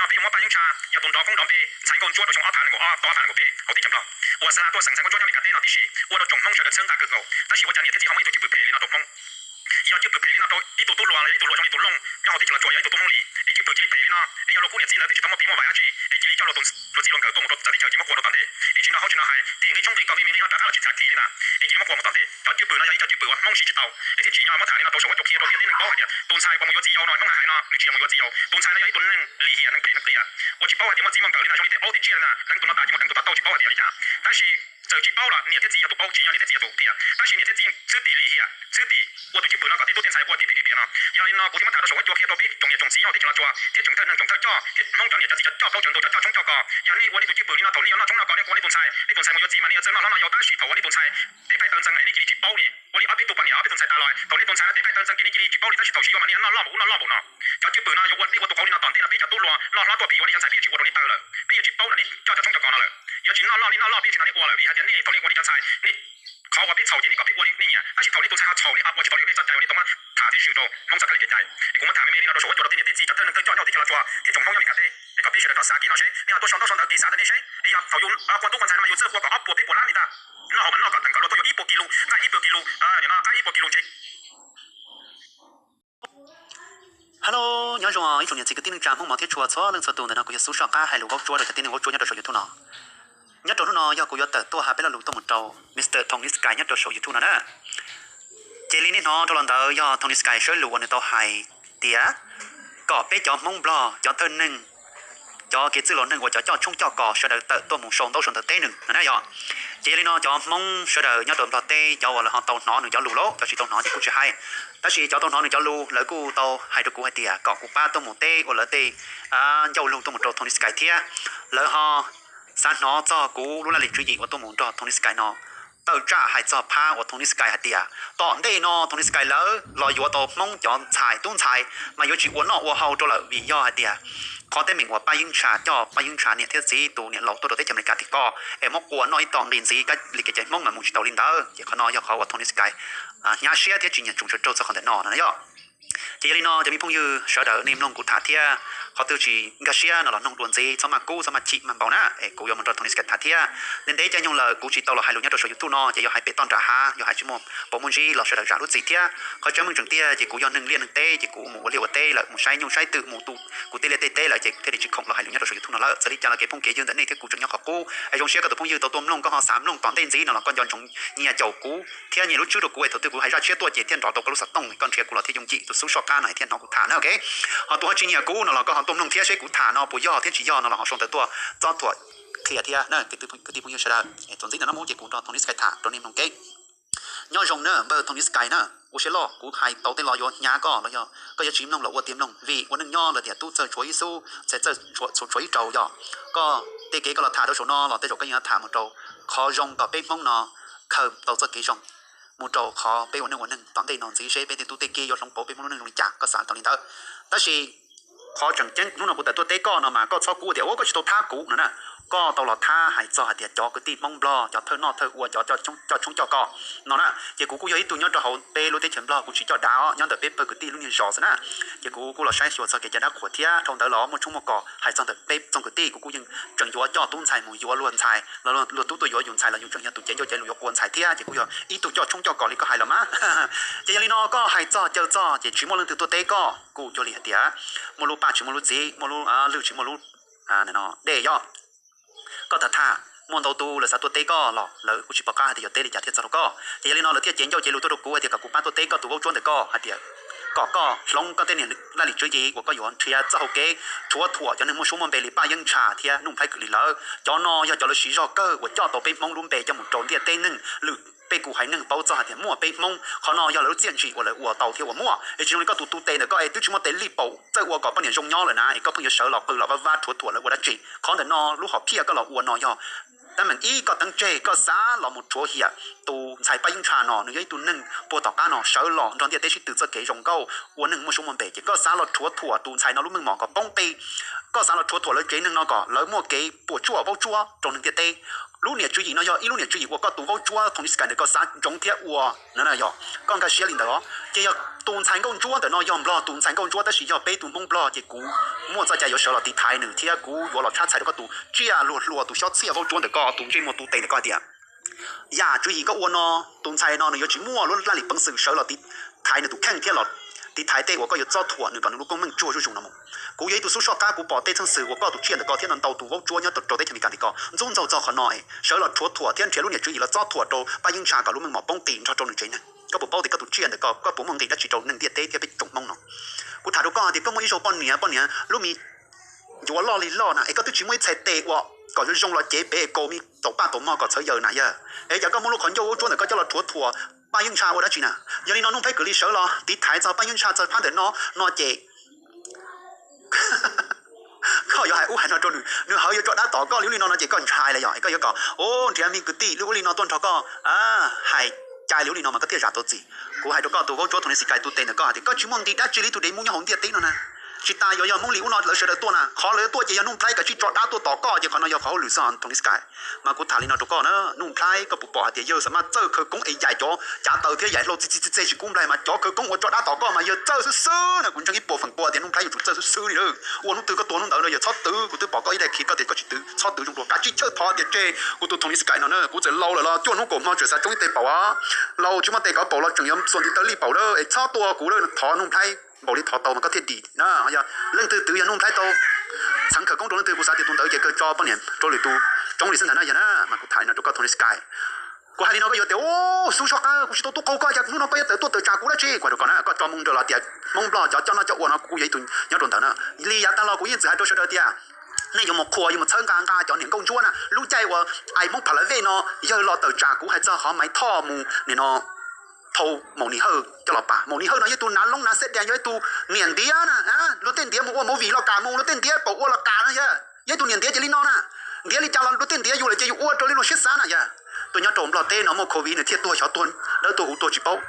Peb yuav muab Paj Yeeb Tsha yog tus nrov koob nrov npe ntxhais nkauj ntsuab rau xyoo ob phav nees nkaum ob, ob phav nees nkaum peb hauv teb chaws Nplog, uas xa tuaj xeem ntxhais nkauj ntsuab nyob Meskas teb no tib si, ua rau tsoom Hmoob sawv daws txhawb nqa kawg nkaus. Tab sis ua cas niam thiab txiv ho muaj ib tug cwj pwm phem li no rau Hmoob? Yog cwj pwm phem li no rau ib tug tub hluas los yog ib tug hluas zoo li tus Looj nyob hauv teb chaws Los Tsuas, yog ib tug tub Hmoob li, es cwj pwm cia li phem li no, es yog luag khub niam txiv lawv twb tsis tau muaj piv muaj npais dab tsi, es cia li coj luag tus hluas txiv hluas nkawm tuaj mus rau txawv teb chaws tsis muab qhua rau tom ntej, es tsis nrog haub tsis nrog hais, tim nqi tshoob nqi kos nqi me nqi no rov qab los tsis txav khi li na, es cia li muab qhua mus tom ntej. Cov cwj pwm no yog ib cov cwj pwm uas Hmoob siv tsis tau, es thiaj tsis nyob muab tham li no rau saum huab cua qhia rau tib neeg paub hais tias tus ntxhais uas mus yuav txiv yau no Hmoob hais no nws tsis yog mus yuav txiv yau, tus ntxhais no yog ib tug neeg lim hiam neeg phem neeg qias uas tsis paub hais tias muaj txiv muaj nkawm li na, zoo li tej aub tej tsiaj li na, deev tus no tas ces mus deev tus tom tau tsis paub hais tias li cas. Tab sis txawm tsis paub los niam thiab txiv yog tus paub, tsis yog niam thiab txiv yog tus qhia, tab sis niam thiab txiv yeej xwb tim lim hiam xwb tim ua tus cwj pwm no kom tej tub tej ntxhais ua tiag tiag tiag no. Yog li no kuv thiaj muab tham rau saum huab cua qhia rau peb tsoom niam tsoom txiv nyob hauv teb chaws Los Tsuas thiab tsoom thawj neeg tsoom thawj coj thiab Hmoob cov niam cov txiv cov coj plaub cov ntug cov coj tshoob coj kos, yog nej ua nej tus cwj pwm li no thaum nej yuav noj tshoob noj kos nej ua nej tus ntxhais, nej tus ntxhais mus yuav txiv mas nej yuav txawj noj hlob noj yau, tab sis thaum uas nej tus ntxhais tes qaij taw ntxees es nej cia li tsis paub li, ua li ob peb tug poj niam ob peb tus ntxhais tas los thaum nej tus ntxhais no tes qaij taw ntxees ces nej cia li tsis paub li, tab sis thaum sib yuav mas nej noj loj npaum ub noj loj npaum no. Cov cwj pwm no yuav ua nej ua tus qauv li no tom ntej no peb cov tub hluas loj hlob tuaj peb yuav nej cov ntxhais peb yuav tsis ua rau nej taw lawm, peb yuav tsis paub lawm nej coj cov tshoob cov kos no lawm. Yuav tsis noj loj nej noj loj peb tsis nrog nej ua lawm vim hais tias nej thaum nej ua nej cov ntxhais nej qhov uas peb txhaum ces nej kom peb ua li nej nyiam, tab sis thaum nej tus ntxhais ho txhaum nej ho ua tsis tau li nej txoj cai uas nej tau muab tham thiab zwm rau Hmoob txoj kab li kev cai. Es kuv muab tham me me li no rau saum huab cua rau tej niam tej txiv cov thawj neeg thawj coj nyob hauv teb chaws Los Tsuas thiab tsoom Hmoob nyob Meskas teb es kom peb sawv daws rov xav kev no seb nej ho tuaj sau ntaub sau ntawv kev xav ntawm nej seb es yog thaum yus ua tus ntxhais no mas yus txawj qhua kom ob puas peb puas lab li ntag. Noj hauv mas noj kom teem kom luag tuaj yuav ib puas kis lus, nqaij ib puas kis lus, nqaij ib puas kis lus ntse. Hello, nyob zoo ib tsoom niam txiv kwv tij neej tsa Hmoob mos thiab tshua txhua leej txhua tus, ntawm no kuv yog Xub Soj Qab hais lus vaub tsuab rau cov tib neeg vaub tsuab nyob rau saum YouTube no. Nyob rau hnub no yog kuv yuav tawm tuaj hais peb lo lus tuaj mus rau Mr Tony Sky nyob rau saum YouTube no na. Cia li niaj hnub rau los ntawd yog Tony Sky sawv lus uas nws tau hais tias kom peb cov Hmoob Nplog cov thawj neeg, cov kev txwj laus neeg uas cov coj tshoob coj kos sawv daws tawm tuaj mus sau ntaub sau ntawv teb nws no na yog. Ces yog li no cov Hmoob sawv daws nyob rau Nplog teb cov uas lawv ho tau hnov nws cov lus lauj, cov tsis tau hnov ces kuj tsis hais. Tab sis cov tau hnov nws cov lus lawv kuj tau hais rau kuv hais tias kom kuv pab tuaj mus teb ua lawv tej ncauj lus tuaj mus rau Tony Sky thiab. Lawv ho xav hnov txog kuv lub laj lim tswv yim uas tuaj mus nrog Tony Sky no. Tawm tsam hais txog phab uas Tony Sky hais tias tom ntej no Tony Sky lawv los yuav tau Hmoob cov ntxhais tub ntxhais mas yuav tsis ua noj ua haus rau lawm vim yog hais tias qhov teeb meem uas Paj Yeeb Ntsha coj Paj Yeeb Ntsha niam thiab txiv tus niam laus tuaj rau teb chaws Amelikas tim ko es muab qua noj ib tom nqi ntxiv kab li kev cai Hmoob mas mus tsis tau li ntawd, ces qhov no yog qhov uas Tony Sky hnyav siab thiab tsis nyiam tsum tshaj rau txog qhov ntawm no no yog. Ces yog li no cov me phooj ywg sawv daws nej mloog kuv tham thiab qhov twg tsis nkag siab no los noog dua ntxiv, txhob maj kub txhob maj chim maj npaum na, es kuv yuav mus nrog Tony Sky tham thiab. Ntev ntev caij nyoog lawm kuv tsis tau los hais lus nyob rau saum YouTube no ces yuav hais pem toj nram hav, yuav hais tsis muaj paus muaj ntsib los sawv daws zam lub txim thiab. Qhov tseeb meej tseem tiag ces kuv yog neeg liaj neeg teb ces kuv mus ua liaj ua teb lawm, mus saib nyuj saib twm mus tu kuv tej liaj tej teb lawm ces thiaj li tsis khoom los hais lus nyob rau saum YouTube no lawm. Txawm li cas los kev phooj kev ywg ntawm nej thiab kuv tseem nyob qhov qub, es zoo siab koj tus phooj ywg tau tuaj mloog, koj ho xav mloog tom ntej ntxiv no los koj nco ntsoov nyias caum kuv thiab nyias lub tswb rau kuv es thaum twg kuv hais zaj tshiab tuaj ces thiaj nrov tau koj lub xov tooj, koj nrhiav kuv los thiaj yooj yim. Tus Xub Soj Qab no thiaj hnov kuv tham na, ok. Ho tus ho tsis nyiam kuv no los koj ho tuaj mloog thiab seb kuv tham no puas yog thiab tsis yog no los ho sau ntawv tuaj txob thuam qhia thiab na kwv tij phooj ywg sawv daws. Txuas ntxiv ntawm no mus ces kuv nrog Tony Sky tham rau nej mloog kev. Nyob zoo na npawg Tony Sky na, ua siab loj kuv hais tau tej lo yuav hnyav koj los yog koj yuav tsis mloog los ua tiag mloog, vim ua neej nyob lawv tias tub txawj tshuav ib xub, txhais txawj tshuav ib rau yog. Koj tej kev koj los tham rau saum no los tej zaum koj yeej tham mus rau qhov zoo kom peb Hmoob no khaws tau txoj kev zoo mus rau qhov peb ua neej ua neeg tom ntej no ntxiv seb peb tej tub tej kiv yuav hloov pauv peb Hmoob lub neej zoo li cas, koj xav tau li ntawd. Tab sis qhov tseem ceeb hnub no kuv tawm tuaj teb koj no mas koj txhob kub tias ua koj tsis tau thab kuv no na. Koj tau los thab hais txog hais tias cov kwv tij Hmoob Nplog, cov thawj noj thawj ua, cov coj tshoob coj kos no na, ces kuv kuj yog ib tug nyob rau hauv peb lub teb chaws Nplog, kuv tsis coj dav os, nyob ntawm peb pawg kwv tij lub niag zos xwb na. Ces kuv kuj los saib xyuas txog kev cai dab qhuas thiab dhau ntawd los muaj tshoob muaj kos hais txog ntawm peb txoog kwv tij, kuv kuj yeej tseem yuav coj tub ntxhais mus yuav luag ntxhais los luag tub tuaj yuav yus ntxhais los yus tseem yog tus cev ncauj cev lus yuav qua ntxhais thiab, ces kuj yog ib tug coj tshoob coj kos li koj hais los mas. Ces yog li no koj hais txog caw txog ces tsis muaj leej twg tuaj teb koj, kuj cuag li hais tias muaj lub paj tsis muaj lub txiv, muaj lub lwj tsis muaj lub dej yog. Koj tham tham, muaj ntau tus lawv xav tuaj teb koj los lawv kuj tsis pom qab hais tias yuav teb li cas thiaj txog rau koj. Ces yog li no lawv thiaj cev ncauj cev lus tuaj rau kuv hais tias kom kuv pab tuaj teb koj tus vaub tsuab ntawm koj hais tias kom koj hloov koj tej niam laj lim tswv yim uas koj yuav nrhiav txoj hau kev rhuav thuam cov neeg muaj suab muaj npe li Paj Yeeb Ntsha thiab Nuj Nplhaib Kwm Lis lawv. Cov no yog cov lawv siv zog kawg uas coj tau peb Hmoob lub npe coj mus rau ntiaj teb neeg lwm peb kuj haiv neeg paub txog hais tias muaj peb Hmoob. Qhov no yog lawv lub txiaj ntsig uas lawv ua tau thiab ua muaj. Es tsis zoo li koj tus tu tes ntawm koj es twb tsis muaj tes lij paum txawj ua kom poj niam zoo nyob lawm na, es koj pheej yuav sawv los qw los vaj vab rhuav thuam lawv ua dab tsi? Qhov ntawm no lub hom phiaj koj los ua no yog teeb meem ib, koj teeb tseg koj xav los mus rhuav hiam tus ntxhais Paj Yeeb Ntsha no, nws yog ib tug neeg puag tom qab no sawv los nrog ntiaj teb sib tw txoj kev zoo nkauj ua neeg muaj suab muaj npe, ces koj xav los rhuav thuam tus ntxhais no lub meej mom kom poob qe. Koj xav los rhuav thuam lawv tsev neeg no kom lawv muaj kev puas tsuaj vaub tsuab rau neeg ntiaj teb. Lub niam tswv yim no yog ib lub niam tswv yim uas koj tus vaub tsuab Thoob Nis Kais ntawm koj xav ntsoov thiab ua no yog koj nkag siab li ntawd. Ces yog tus ntxhais nkauj ntsuab ntawm no yog Nplog tus ntxhais nkauj ntsuab tab sis yog peb tus Hmoob Nplog ces kuv muaj txoj cai yuav sawv los tiv thaiv nws thiab kuv yuav los tshab txhais rau koj tus tsiaj luag hluas tus xyob txhiaj vaub tsuab ntawm koj tus ntsej muag tu tes ntawm koj hais tias yam tswv yim koj ua no, tus ntxhais no nws yuav tsis muaj lub laj lim peev xwm sawv los tiv thaiv nws tus kheej thiab los tiv thaiv tej uas koj yuav txob thuam nws kom nws lub koob meej tsuag zuj zus no mus. Kuv yog ib tug xub soj qab, kuv pom tej txheej xwm uas koj tus tsiaj ntawm koj thiab no ntau tus vaub tsuab nyob rau teb chaws Amelikas ntawm koj ntxub ntxaug txog qhov no es sawv los rhuav thuam thiab nrhiav lub niam tswv yim los txob thuam rau Paj Yeeb Tsha kom lub meej mom poob qis nrog rau nws tsev neeg. Koj puas paub tias koj tus tsiaj ntawm koj, koj puas muaj nqis dab tsi rau neeg ntiaj teb thiab peb tsoom Hmoob no? Kuv tham rau koj hais tias koj muaj ib zaug poj niam, poj niam lub me yuav loj li loj na, es koj twb tsis muaj ib txhais tes ua kom zoo zoo los cev pem es kaus me taus paj taus mog kom txhawv yaws na yog. Es cas koj muab lub qhov ncauj vaub tsuab ntawm koj coj los rhuav thuam Paj Yeeb Tsha ua dab tsi na? Yog li no Nuj Nplhaib Kwm Lis sawv los tiv thaiv txog Paj Yeeb Tsha txog phab ntawm no no ces koj yuav hais ub hais no rau nws, nws hawv yuav tso dab tom koj li ub li no no ces koj ntshai lawm yog es koj yuav kom ub nrhiav me kwv tij li ub li no tuaj nrog koj hais cai li ub li no mas koj thiaj zam tau txim. Kuv hais rau koj tus vaub tsuab Thoob Nis Kais tu tes ntawm koj hais tias koj tsis muaj nqis dab tsi li tus dev mus nyob hauv ntiaj teb no na. Tsis tas yuav yog Hmoob li ub no lawv sawv daws tuaj na, qhov lawv tuaj ces yog Nuj Nplhaib kav tsij tso dab tuaj tom koj ces qhov no yog qhov hauj lwm xwb Thoob Nis Kais. Mas kuv tham li no rau koj na Nuj Nplhaib, koj puas pom hais tias yawg xam maj txawj khawv koob es yaim cov cav taws thiab yaim hlau txi txi txi txi tsis kub nplaig mas cov khawv koob uas tso dab tom koj mas yawg txawj xwb xwb na. Kuv ntseeg ib puas feem pua tias Nuj Nplhaib yuav tsum txawj xwb xwb li lawm. Ua hnub twg koj tua hnub ntawd no yawg txhob twv, kuv twb pom koj ib daim khiv koj tias koj tsis twv, txhob twv zoo dua, kav tsij chawb thov tias tseg kuv tus Thoob Nis Kais no na, kuv txawm laus lawm los cuaj hnub kaum hmo tseem xav tsoob ib tes paum os. Laus tsis muaj tes kov paum los tseem yuav xuas ntiv taw lij paum lawm es txhob tua kuv lawm, thov Nuj Nplhaib npaum li thov tau mas koj thiaj dim na. Yog leej twg twv yog Nuj Nplhaib tau txheev khawv koob rau leej twg kuv xav tias tus ntawd ces kawg tso poj niam rau lwm tus tsoob li xwb ntag na yog na. Mas kuv tham li no rau koj Thoob Nis Kais. Kuv hais li no koj yuav tias ub xub soj qab, kuv tsis tau tuaj qaug koj, cas hnub no koj yuav tawm tuaj tawm tsam kuv dab tsi? Kuv hais rau koj na, koj tso moo nraws los tias Hmoob Nplog cov coj noj coj ua no kuv yog ib tug nyob rau ntawd na. Li yav tag los kuv yeej txwm hais rau sawv daws tias nej yuav mus qhuas, yuav mus txhawb nqa nqa cov niam nkauj ntsuab na. Lub caij uas Ais Hmoob Pha La Vej no yawg los tawm tsam kuv hais txog qhov Maiv Thoj mus nim no thau Maum Nis Hawj coj los pam. Maum Nis Hawj no yog ib tug nav loob nav xeb dee, yog ib tug niam ntiav na. Luag tej ntiav mus ua movie los kam mus, luag tej ntiav paum ua los kam no yog, yog ib tug niam ntiav ces li no na. Ntiav li cas los luag tej ntiav yus lawm ces yus ua raws li luag siab xav na yog. Tuaj nyob rau Nplog teb no muaj covid nws thiaj tuag xyov tuag dawb tuag huv tuag tsis paub.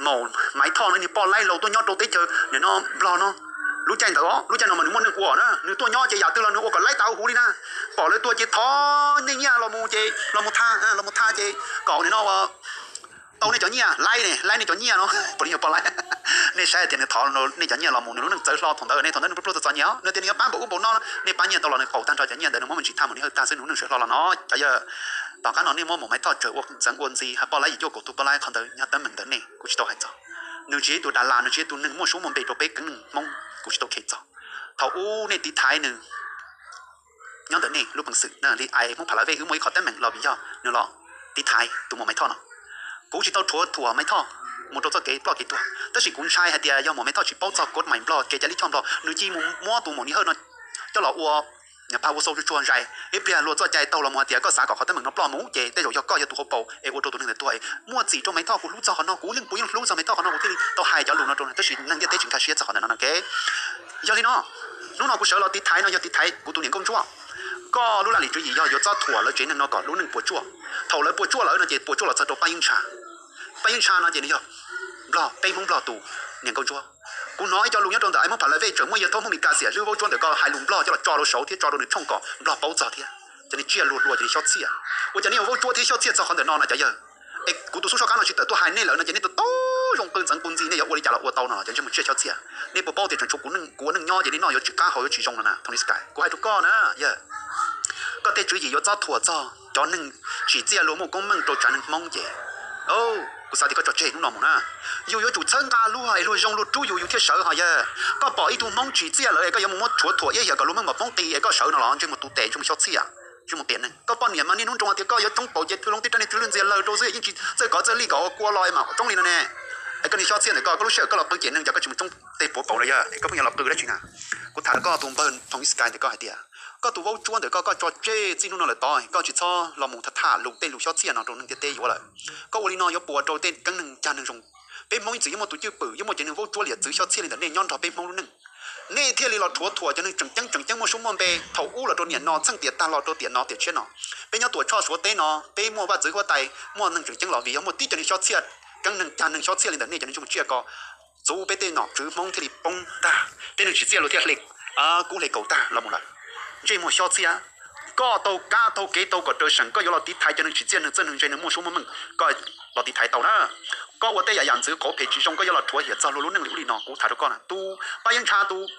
Maum Maiv Thoj no niag poj laib laus tuaj nyob rau teb chaws nim no Nplog no. Lub caij ntawd, lub caij no mas nws muaj neeg ua na, nws tuaj nyob ces yam twg los nws ua kom laib tas huv li na. Pom lawv tuaj ces thov nej nyiaj los mus ces los mus tha, los mus tha ces kom nim no tau nej cov nyiaj, laib ne, laib nej cov nyiaj no, puav leej yog poj laib. Nej saib tias nws thov nej cov nyiaj los mus, nws lub neej txawv hlo thaum ntawd ne, thaum ntawd nws pluag pluag txom txom nyem, nws tias nws yuav pab npaum ub npaum no, nej pab nyiaj tau los nws qaug tag nrho cov nyiaj ntawd, nws muab me ntsis tha mus niam hawj tag xwb nws lub neej sawv hlo los no cov yawg. Tom qab no nej muab Maum Maiv Thoj tsaws ua ntxeev ua ntxi hais poj laib yim cuaj kaum tug poj laib qhov ntawd nyob teeb meem ntawm nej kuv tsis tau hais txog. Nws tsis yog ib tug das las, nws tsis yog ib tug neeg muaj suab muaj npe rau peb keeb neeg Hmoob, kuv tsis tau kheev txog. Thaum ub nej tiv thaiv nws nyob ntawm nej lub peev xwm na, li Ais Hmoob Pha La Vej wb muaj ib qho teeb meem los vim yog nws los tiv thaiv tus Maum Maiv Thoj no. Kuv tsis tau rhuav thuam Maiv Thoj mus rau txoj kev ploj kev tuag, tab sis kuv ntshai hais tias yog Maum Maiv Thoj tsis paub txog kod mais Nplog kev cai lij choj Nplog, nws cia li mus muab tus Maum Nis Hawj no coj los ua phaj ua xau tsuag tsuag zais ib pliag luag txoj cai taug los mus hais tias koj xav kom qhov teeb meem no ploj mus ces tej zaum yog koj yog tus hauv paus es ua rau tus neeg ntawd tuag. Muaj txim rau Maiv Thoj, kuv hlub txog qhov no, kuv yeej puav yeej hlub txog Maiv Thoj qhov no kuv thiaj li tau hais cov lus no rau nws, tab sis neeg ntiaj teb tsis nkag siab txog qhov ntawm no no ke. Yog li no, hnub no kuv sawv los tiv thaiv no yog tiv thaiv kuv tus niam nkauj ntsuab. Koj lub laj lim tswv yim yog yuav txob thuam lawv tsev neeg no kom lub neej puas tsuaj. Thaum lawv puas tsuaj lawm no ces puas tsuaj los txog rau Paj Yeeb Ntsha. Paj Yeeb Ntsha no ces nws yog Nplog, peb Hmoob Nplog tus niam nkauj ntsuab. Kuv hnov ib co lus nyob rau ntawm Ais Hmoob Pha La Vej tseem muaj yawg Thoob Hmoob Meskas xiam hlwb vaub tsuab ntawm koj hais lus Nplog coj los tso rau saud thiab tso rau nws tshooj kom Nplog paub txog thiab. Cov niag tsiaj luag hluas, cov niag xyob txhiaj, ua cas nej yuav vaub tsuab thiab xyob txhiaj txog qhov ntawm no no cov yawg? Es kuv tus xub soj qab no tsis tawm tuaj hais nej lawm no ces nej tau tau zoo qw ntxeev qw ntxi, nej yuav ua li cas los ua tau no los cov ntsej muag tsiaj xyob txhiaj. Nej puas paub tias tseem tshuav kuv neej, kuv ua neej nyob ces nej noj yuav tsis qab haus yuav tsis zoo no na Thoob Nis Kais. Kuv hais rau koj na, yog koj tej tswv yim yuav txob thuam txog cov neeg tsim txiaj luag muaj koob meej rau tsav neeg Hmoob ces kuv xav tias koj tso tseg hnub no mus na. Yus yuav tsum txhawb nqa luag es luag zoo luag rub yus yus thiaj sawv ho yawg. Koj pom ib tug Hmoob tsim txiaj lawm es koj yuav mus muab rhuav thuam iab yam kom luag meej mom poob qis es koj sawv no los ntsej muag tu tes ntsej muag xyob txhiaj, ntsej muag qias neeg. Koj poj niam mas niaj hnub nroo hais tias koj yuav tsoob paum ces twg loo tib rab niag twg lwj ntxiag lawg rau xwb yeej tsis txawj kov txawj lij kom ua kua los mas tsoob li no ne. Es koj niag xyob txhiaj ntawm koj, koj lub sij hawm koj los qw cem neeg cas koj tsis mus tsoob tej puav paum los yog es koj pheej yuav los qw dab tsi na? Kuv tham rau koj tus npawg Thoob Nis Kais ntawm koj hais tias koj tus vaub tsuab ntawm koj, koj tso tseg txij hnub no lawm tod, koj tsis txhob los mus tham tham lus tej lus xyob txhiaj no rau neeg ntiaj teb yuav lawm. Koj ua li no yuav puas rau tej keeb neeg cag neeg zoo. Peb Hmoob ib txwm yeej muaj tus cwj pwm, yeej muaj cov neeg vaub tsuab liam txwv xyob txhiaj li ntawm nej nyob nrog peb Hmoob lub neej. Nej thiaj li los rhuav thuam cov neeg tseem ceeb tseem ceeb muaj suab muaj npe thaum ub los rau niam no, txheej tiam tag los rau tiam no tiam tshiab no. Peb nyob tuam tshoj Suav teb no peb muaj vaj txwv huab tais, muaj neeg tseem ceeb los vim yog muaj tib co niag xyob txhiaj, keeb neeg cag neeg xyob txhiaj li ntawm nej cov neeg tsis muaj tsiaj ko txuv peb tej nom tswv Hmoob thiaj li poob tag, tej neeg tsim txiaj luag thiaj hle kub hle kaus tag los mus lawm. Ntsej muag xyob txhiaj, Koj taug kab taug kev taug kom raws seem, koj yuav los tiv thaiv cov neeg tsim txiaj neeg txawj neeg ntse neeg muaj suab muaj meej, koj los tiv thaiv tau na. Koj ua tej yam yam ntxwv qauv phem tsis zoo, koj yuav los rhuav hiam txog luag lub neej li ub li no, kuv tham rau koj na, tus pab yeeb ntsha tus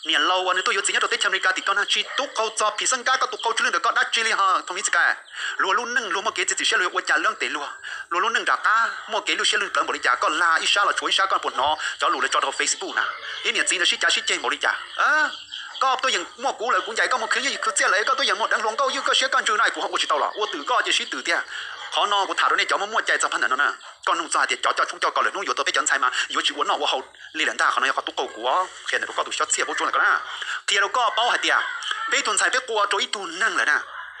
niam laus uas nws tuaj yuav txiv nyob rau teb chaws Amelikas tim ko na, tsis tub qau txog phim xeeb kab, koj tus qau tsw lwj ntawm koj dab tsi li ho Thoo Nis Kai. Luag lub neej luag muaj kev txiav txim siab, luag yuav ua cas lawv ntes luag. Luag lub neej nram qab muaj kev lwj siab lwj plawv npaum li cas, koj lag ib sab los tshuav ib sab, koj puas hnov cov lus lawv tso rau Facebook na? Ib niam txiv ntawd sib cav sib ceg npaum li cas. Koj tuaj yeem muaj kuv lawm, kuv ncaim koj mus khwv nyiaj khwv txiaj lawm, koj tuaj yeem muaj deev hluas nkauj ywj koj siab koj ntsws no es kuv ho ua tsis tau los? Ua twm koj cia sib twm tiag. Qhov no kuv tham rau nej cov muaj muaj cai txog phab ntawm no na. Koj nug txog hais tias cov coj tshoob coj kos lawm hnub yuav tau peb cov ntxhais mas yuav tsis ua noj ua haus li lawm ntag, qhov no yog qhov tub qau kuv qhia ntawm rau koj tus Xyob Txhiaj Vaub Tsuab ntawm ko na. Qhia rau koj paub hais tias peb tus ntxhais peb qua rau ib tug neeg lawm na.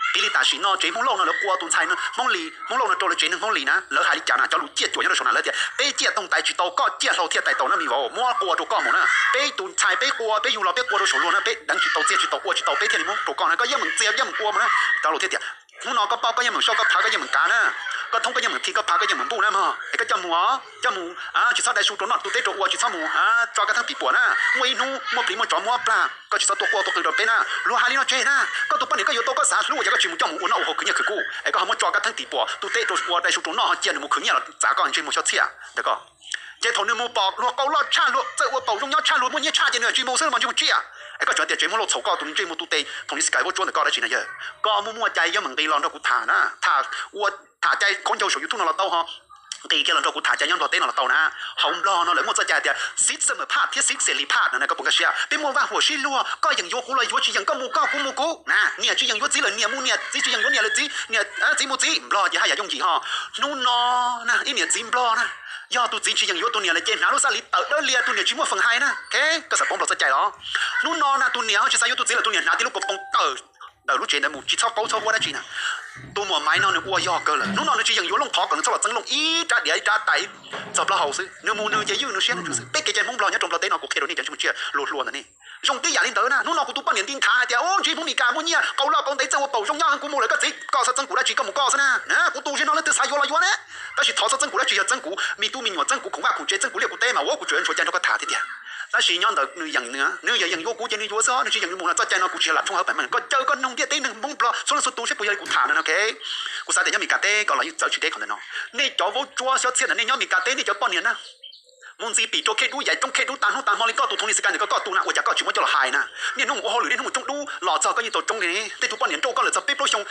Piv li tam sim no tsev Hmoob Lauj no lawv qua tus ntxhais Hmoob Lis, Hmoob Lauj no rau lawv tsev neeg Hmoob Lis na, lawv hais li cas na, cov lus ciaj cuam nyob rau saum na, lawv tias peb ciaj toog tais tsis tau, koj ciaj hlau thiaj tais tau na, me vauv, muab qua rau koj mus na. Peb tus ntxhais peb qua, peb yug los peb qua rau saum luag na, peb deev tsis tau txiaj tsis tau ua tsis tau peb thiaj li muab rau koj na, koj yeej meem txiaj yeej meem ua mus na. Cov lus thiaj tias hnub no koj paub koj yeej meem sau koj phav koj yeej meem kav na, koj thoob koj yeej meem khi koj phav koj yeej meem npuj na mog, es koj coj mus, coj mus, tsis txhob dai su rau noj tu teb rau ua, tsis txhob mus tso koj theeb tim puam na. Muaj ib hnub muaj plis muaj tsov muab plag, koj tsis txhob tuaj quaj tuaj qw rau peb na. Luag hais li no tseg na, koj tus poj niam koj yuav tau koj xav hlub ua cas koj tsis mus coj mus ua noj ua haus khwv nyiaj khwv kub es koj ho muab tso koj theeb tim puam tu teb rau ua dai su rau noj ho cia nws mus khwv nyiaj los txav koj ntsej muag Xyob Txhiaj ntawm ko. Ces thaum nws mus pom luag qau loj tshaj, luag txawj ua paum zoo nyob tshaj, luag muaj nyiaj tshaj ces nws tsis mus xwb los ntsej muag tsiaj. Es koj tseem tias tsev Hmoob Lauj txhaum koj tus ntsej muag tu tes Thoo Nis Kai Vaub Tsuab ntawm koj dab tsi na yawg? Koj muaj muaj cai yeej meem nqis los nrog kuv tham na, tham ua, tham cai khaub ncaug saum YouTube no los tau ho nqis kiag los nrog kuv tham cai nyob Nplog teb no los tau na. Hauv Nplog no lawv muaj txoj cai hais tias six summer pass thiab six sale pass no na, koj puas nkag siab? Peb muaj vaj huam sib luag, koj yeem yuav kuv los yuav, tsis yeem koj mus koj, kuv mus kuv na. Niam tsis yeem yuav txiv lawm niam mus niam, txiv tsis yeem yuav niam lawm txiv, niam, txiv mus txiv. Nplog ces haj yam yooj yim ho. Hnub no na ib niam txiv Nplog na, yog tus txiv tsis yeem yuav tus niam lawm ces hnav lub xab li tawm dawb lias, tus niam tsis muaj feem hais na. Koj xav paub Nplog txoj cai los? Hnub no na tus niam ho tsis xav yuav tus txiv lawm, tus niam hnav tib lub kaus poom tawm ntawm lub tsev ntawd mus, tsis txhob qaug txhob huab dab tsi na. Tus muam Maiv no nws ua yog kawg lawm, hnub no nws tsis yeem yuav looj qhov kom nws txhob los txeeb looj ib rab diav ib rab tais txog plaub hau xwb, nws mus nws ces ywj nws siab nws tswv xwb. Peb kev cai Hmoob Nplog nyob rau Nplog teb no kuv qhia rau nej cov ntsej muag tsiaj luag hluas ntawm nej zoo tib yam li ntawd na. Hnub no kuv tus poj niam nti nthav hais tias ub, ntsib Hmoob Mes Kas muaj nyiaj qau loj qau ntev txawj ua paum zoo nyob, kuv mus lawm koj txiv, koj xav txeeb kuv dab tsi koj mus koj xwb na. Kuv tus zim no leej twg xav yuav los yuav ne. Tab sis thov txhob txeeb kuv dab tsi, yog txeeb kuv me tub me nyuam, txeeb kuv khoom vaj khoom tsev, txeeb kuv liaj kuv teb mas ua kuv tsuas ntshua cai nrog koj tham tiag tiag. Tab sis nyob ntawm nws yeem nws, nws yeem yuav kuv ces nws yuav xwb, nws tsis yeem nws mus no txoj cai no kuv tsis yog lam tshoob hawv pem meej. Koj caw koj noog ntiaj teb neeg Hmoob Nplog txhua leej txhua tus seb puas yog li kuv tham no no. Kuv xav tias nyob Mes Kas teb koj los yeej txawv tsis deb qhov ntawm no. Nej cov Vaub Tsuab Xyob Txhiaj ntawm nej nyob Mes Kas teb, nej cov poj niam na mus ntxiv pim rau khej dub yaim roob khej dub tas hnub tas hmo li koj tus Thoo Nis Kai ntawm ko koj tus na, ua cas koj tsis muab coj los hais na? Niaj hnub mus ua hauj lwm niaj hnub mus tsoob dub los txog koj yeej tau tsoob li ne. Tej tug poj niam nrauj koj lawm txog peb plaub xyoo,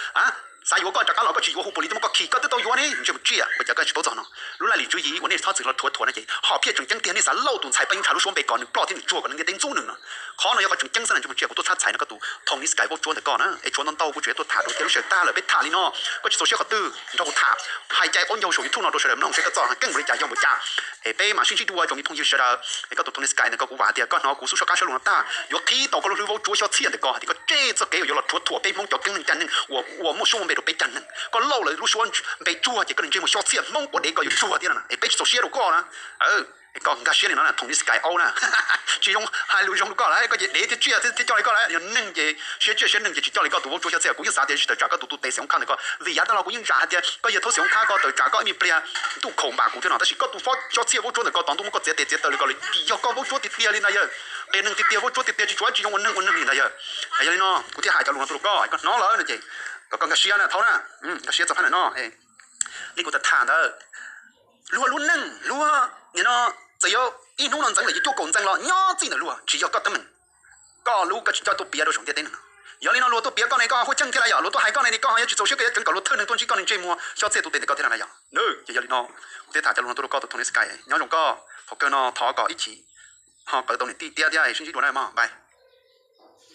xav yuav koj rov qab los koj tsis yuav, hu police tuaj muab koj khi, koj twb tau yuav ne, ntsej muag tsiaj. Ua cas koj tsis paub txog no? Lub laj lim tswv yim uas nej txhob txwm los rhuav thuam no ces hom phiaj tseem ceeb tiag, nej xav lauj tus ntxhais paj yeeb ntsha lub suab npe kom nws ploj thiab nws tsuag kom neeg ntiaj teb ntxub nws no. Qhov no yog qhov tseem ceeb xwb na ntsej muag tsiaj. Kuv tuaj txhab txhais no koj tus Thoo Nis Kai Vaub Tsuab ntawm koj na, es tshuav ntau ntau kuv tseem tuaj tham rau tias lub sij hawm tag lawm peb tham li no, koj tsis txaus siab qhov twg nrog kuv tham, hais cai qaub ncaug saum YouTube no rau sawv daws mloog seb koj txoj keej npaum li cas yog npaum cas. Es peb mam sib ntsib dua tsoom me phooj ywg sawv daws. Es koj tus Thoo Nis Kai ntawm ko kuv vam tias koj hnov kuv xub soj qab sab lus no tag yuav qhib tau koj lub hlwb Vaub Tsuab Xyob Txhiaj ntawm ko hais tias koj tseb txoj kev uas yuav los rhuav thuam peb Hmoob cov keeb neeg caj neeg uas, uas muaj suab muaj npe rau peb caj neeg. Koj lauj lawv lub suab npe tsuag ces koj niag ntsej muag Xyob Txhiaj Hmoob quav dev koj yuav tsuag thiab no na, es peb tsis txaus siab rau koj na. Koj nkag siab li no na Thoo Nis Kai aub na. Tsis zoo hais lus zoo rau koj lawm, koj ces dev thiab tsiaj thiab coj li koj lawm, yog neeg ces siab tsiaj siab neeg ces tsis coj li koj tus Vaub Tsuab Xyob Txhiaj. Kuv yeej xav tias tsis tawm tsam koj tus tu tes xim hoob khab ntawm ko, vim yav tag los kuv yeej zam hais tias koj yog thaub xim hoob khab ko tawm tsam koj ib me pliag ntuj khaum npam kuv thiab no, tab sis koj tus Xyob Txhiaj Vaub Tsuab ntawm ko tod ntuj muab koj txiav tes txiav taw li ko li, yog koj Vaub Tsuab tiag tiag li ntag yawg. Qias neeg tiag tiag, Vaub Tsuab tiag tiag, tsis tshua tsis zoo ua neeg ua neeg li ntag yawg. Yog li no kuv thiaj hais cov lus no tuaj rau koj, koj hnov lawm no ces kom koj nkag siab na, thaub na, nkag siab txog phab ntawm no. Li kuv tham tham ntawd, luag lub neej luag nim no txawm yuav ib hnub no ntxeev lawm yuav cuaj kaum ntxeev los nyob txij ntawm luag, tsis yog koj teeb meem. Koj lub koj tsis coj tuaj piav rau saum ntiaj teb neeg no. Yog li no luag tuaj piav koj ne, koj ho huaj cheej thiab lawm yog luag tuaj hais koj ne, koj ho yuav tsis txaus siab koj yuav ceev kom luag thawj neeg tuaj ntsib koj niag ntsej muag Xyob Txhiaj tus tes ntawm ko thiab no lawm yog. Ces yog li no kuv thiaj tham cov lus no tuaj rau koj tus Thoo Nis Kai, nyob zoo koj, thaum kawg no thov kom ib chim ho qawv tau niam tij tiab thiab sib ntsib dua na mog, bye.